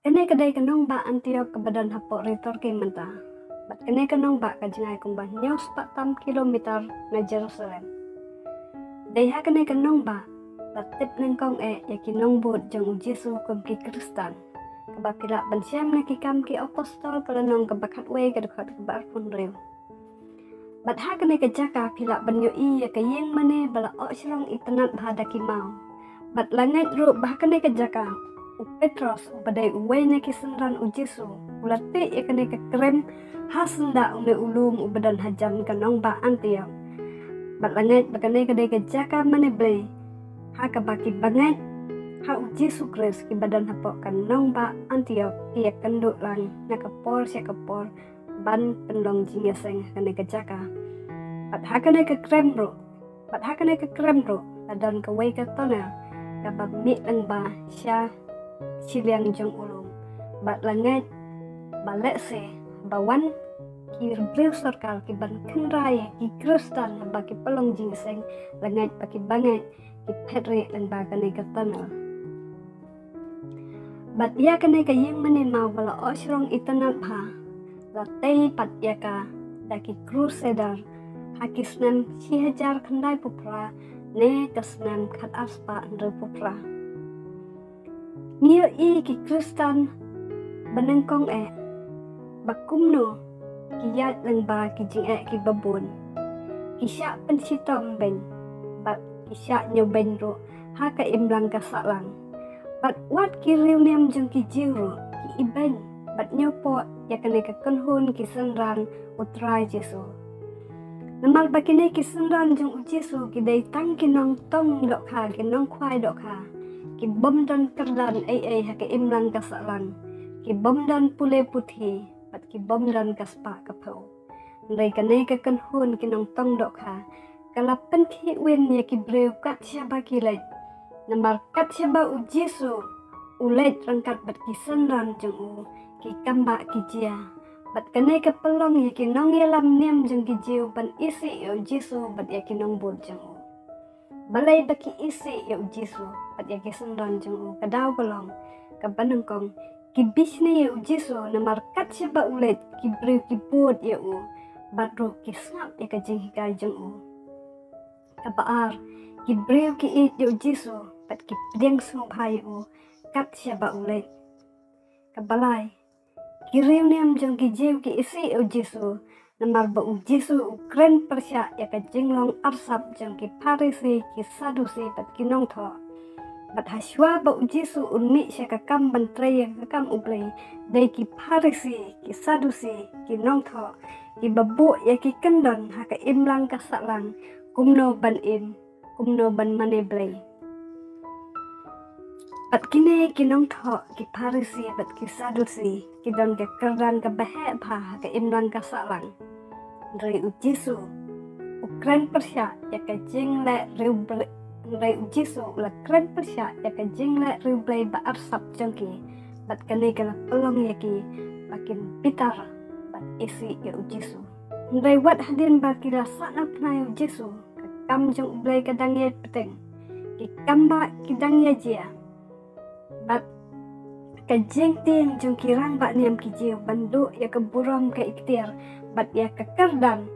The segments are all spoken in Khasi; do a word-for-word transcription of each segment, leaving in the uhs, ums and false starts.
Kane ka dei ka nongbah Antiok kaba don hapoh ri Turkey mynta. Bad kane ka nongbah ka jngai kumba hynñiew spah tam kilometer na Jerusalem. Dei ha kane ka nongbah la tip nyngkong eh ïa ki nongbud jong u Jisu kum ki Khristan, kaba phi lah ban shem na Ki Kam ki Apostol ka lynnong kaba khatwei ka dkhot kaba arphew hynriew. Bad ha kane ka jaka phi lah ban ïohi ïa ka ïing mane ba la oh shrong itynnad bha da ki maw. Bad la ngeit ruh ba ha kane ka jaka u Petros, uba dei uwei na ki synran u Jisu, u la tih ïa kane ka krem ha syndah une u lum uba don hajan ka nongbah Antiok. Bad la ngeit ba kane ka dei ka jaka mane Blei, ha kaba ki bangeit ha u Jisu Khrist kiba don hapoh ka nongbah Antiok ki ïakynduh lang na ka por sha ka por ban pynlong jingïaseng ha kane ka jaka. Bad ha kane ka krem ruh, bad ha kane ka krem ruh la don kawei ka tunnel kaba mih lyngba sha shiliang jong u lum. Bad la ngeit ba lehse ba wan ki briew sorkar ki ban kynra ïa ki Khristan ba ki pynlong jingïaseng, la ngeit ba ki bangeit ki phet rieh lyngba kane ka tunnel. Bad ïa kane ka ïing mane maw ba la oh shrong itynnad bha la tei pat ïa ka da ki Crusader ha ki snem shi hajar khyndai phew phra ne ka snem khat ar spah hynriew phew phra. Ngi ïohi ki Khristan ba nyngkong eh ba kumno ki ïaid lyngba ki jingeh kiba bun. Ki shah pynshitom beiñ bad ki shah ñiewbeiñ ruh ha ka imlang ka sahlang. Bad wat ki riewniam jong ki Jiw ruh ki ibeiñ bad ñiewpoh ïa kane ka kynhun ki synran u Trai Jisu. Namar ba kine ki synran jong u Jisu ki dei tang ki nongtong dohkha, ki nongkhwai dohkha, ki bym don kyrdan ei ei ha ka imlang ka sahlang, ki bym don pule puthi bad ki bym don ka spah ka phew. Hynrei kane ka kynhun ki nongtong dohkha ka la pynkhih win ïa ki briew kat shaba ki leit. Namar kat shaba u Jisu u leit ryngkat bad ki synran jong u, ki kambah ki jia. Bad kane ka pynlong ïa ki nongïalam niam jong ki Jiw ban isih ïa u Jisu bad ïa ki nongbud jong u. Balei ba ki isih ïa u Jisu bad ïa ki synran jong u? Ka daw ka long kaba nyngkong, ki bishni ïa u Jisu namar kat shaba u leit ki briew ki bud ïa u bad ruh ki sngap ïa ka jinghikai jong u. Kaba ar, ki briew ki ïeit ïa u Jisu bad ki pdiang sngewbha ïa u kat shaba u leit. Kaba lai, ki riewniam jong ki Jiw ki isih ïa u Jisu namar ba u Jisu u kren pyrshah ïa ka jinglong arsap jong ki Pharisi, ki Sadusi bad ki nongthoh. Bad ha shuwa ba u Jisu un mih sha ka kam ban trei ïa ka kam U Blei, dei ki Pharisi, ki Sadusi, ki nongthoh kiba buh ïa ki kyndon ha ka imlang ka sahlang kumno ban im, kumno ban mane Blei. Bad kine ki nongthoh, ki Pharisi bad ki Sadusi ki don ka kyrdan kaba heh bha ha ka imlang ka sahlang. Hynrei u Jisu u kren pyrshah ïa ka jingleh riewblei, hynrei u Jisu u la kren pyrshah ïa ka jingleh riewblei ba arsap jong ki. Bad kane ka la pynlong ïa ki ba kin bitar bad isih ïa u Jisu. Hynrei wat hadien ba ki la sahnarphna ïa u Jisu, ka kam jong U Blei ka dang ïai bteng, ki kambah ki dang ïai jia. Bad ka jingtieng jong ki rangbah niam ki Jiw ban duh ïa ka burom ka iktiar bad ïa ka kyrdan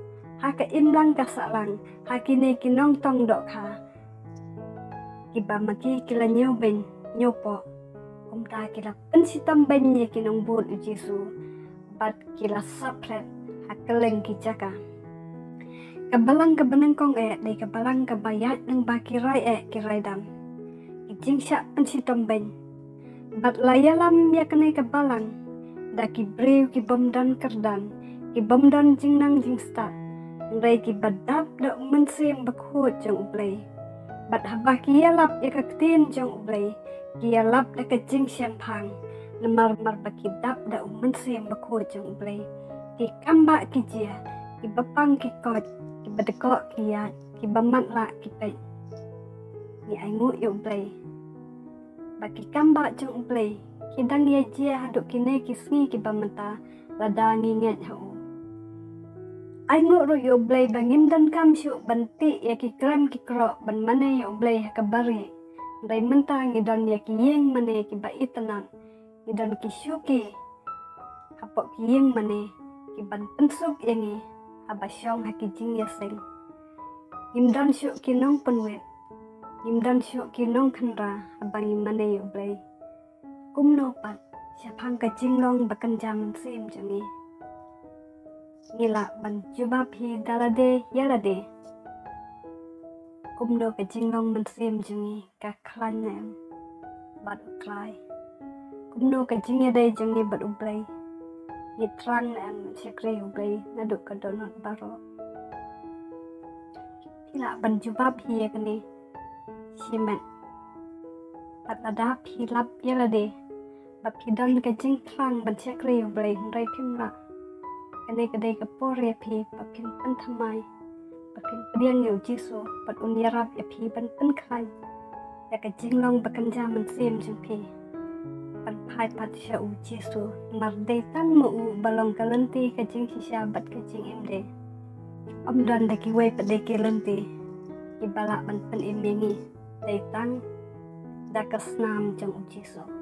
ha ka imlang ka sahlang ha kine ki nongtong dohkha, kiba ma ki ki la ñiewbeiñ ñiewpoh. Kumta ki la pynshitom beiñ ïa ki nongbud u Jisu bad ki la saphriang ha kylleng ki jaka. Ka balang kaba nyngkong eh dei ka balang kaba ïaid lyngba ki rai eh ki rai dam, ki jingshah pynshitom beiñ. Bad la ïalam ïa kane ka balang da ki briew ki bym don kyrdan, ki bym don jingnang jingstad, hynrei kiba dap da u Mynsiem Bakhuid jong U Blei. Bad haba ki ïalap ïa ka ktien jong U Blei, ki ïalap da ka jingshemphang, namar mar ba ki dap da u Mynsiem Bakhuid jong U Blei. Ki kambah ki jia, kiba pang ki koit, kiba dkoh ki ïaid, kiba matlah ki peit. Ngi ainguh ïa U Blei ba ki kambah jong U Blei ki dang ïai jia haduh kine ki sngi kiba mynta, lada ngi ngeit ha u. Ainguh ruh ïa U Blei ba ngim donkam shuh ban tih ïa ki krem ki kroh ban mane ïa U Blei ha kaba rieh. Hynrei mynta ngi don ïa ki ïing mane kiba itynnad, Ngi don ki shuki hapoh ki ïing mane ki ban pynsuk ïa ngi haba shong ha ki jingïaseng. Ngim don shuh ki nongpynwit, ngim don shuh ki nongkhynra haba ngi mane ïa U Blei. Kumno pat shaphang ka jinglong ba kynja mynsiem jong ngi? Ngi lah ban jubab hi da lade ïa lade. Kumno ka jinglong mynsiem jong ngi ka khlaiñ ne em bad U Trai? Kumno ka jingïadei jong ngi bad U Blei? Ngi thrang ne em ban shakri U Blei naduh ka dohnud baroh? Phi lah ban jubab hi ïa kane shimet. Bad lada phi lap ïa lade ba phi don ka jingthrang ban shakri U Blei hynrei phim lah, kane ka dei ka por ïa phi ba phin pynthymmai, ba phin pdiang ïa U Jisu bad un ïarap ïa phi ban pynkhlaiñ ïa ka jinglong ba kynja mynsiem jong phi. Ban phai pat sha U Jisu, namar dei tang ma u ba long ka lynti, ka jingshisha bad ka jingim de. Ym don da kiwei pat de ki lynti kiba lah ban pynim ïa ngi, dei tang da ka snam jong U Jisu.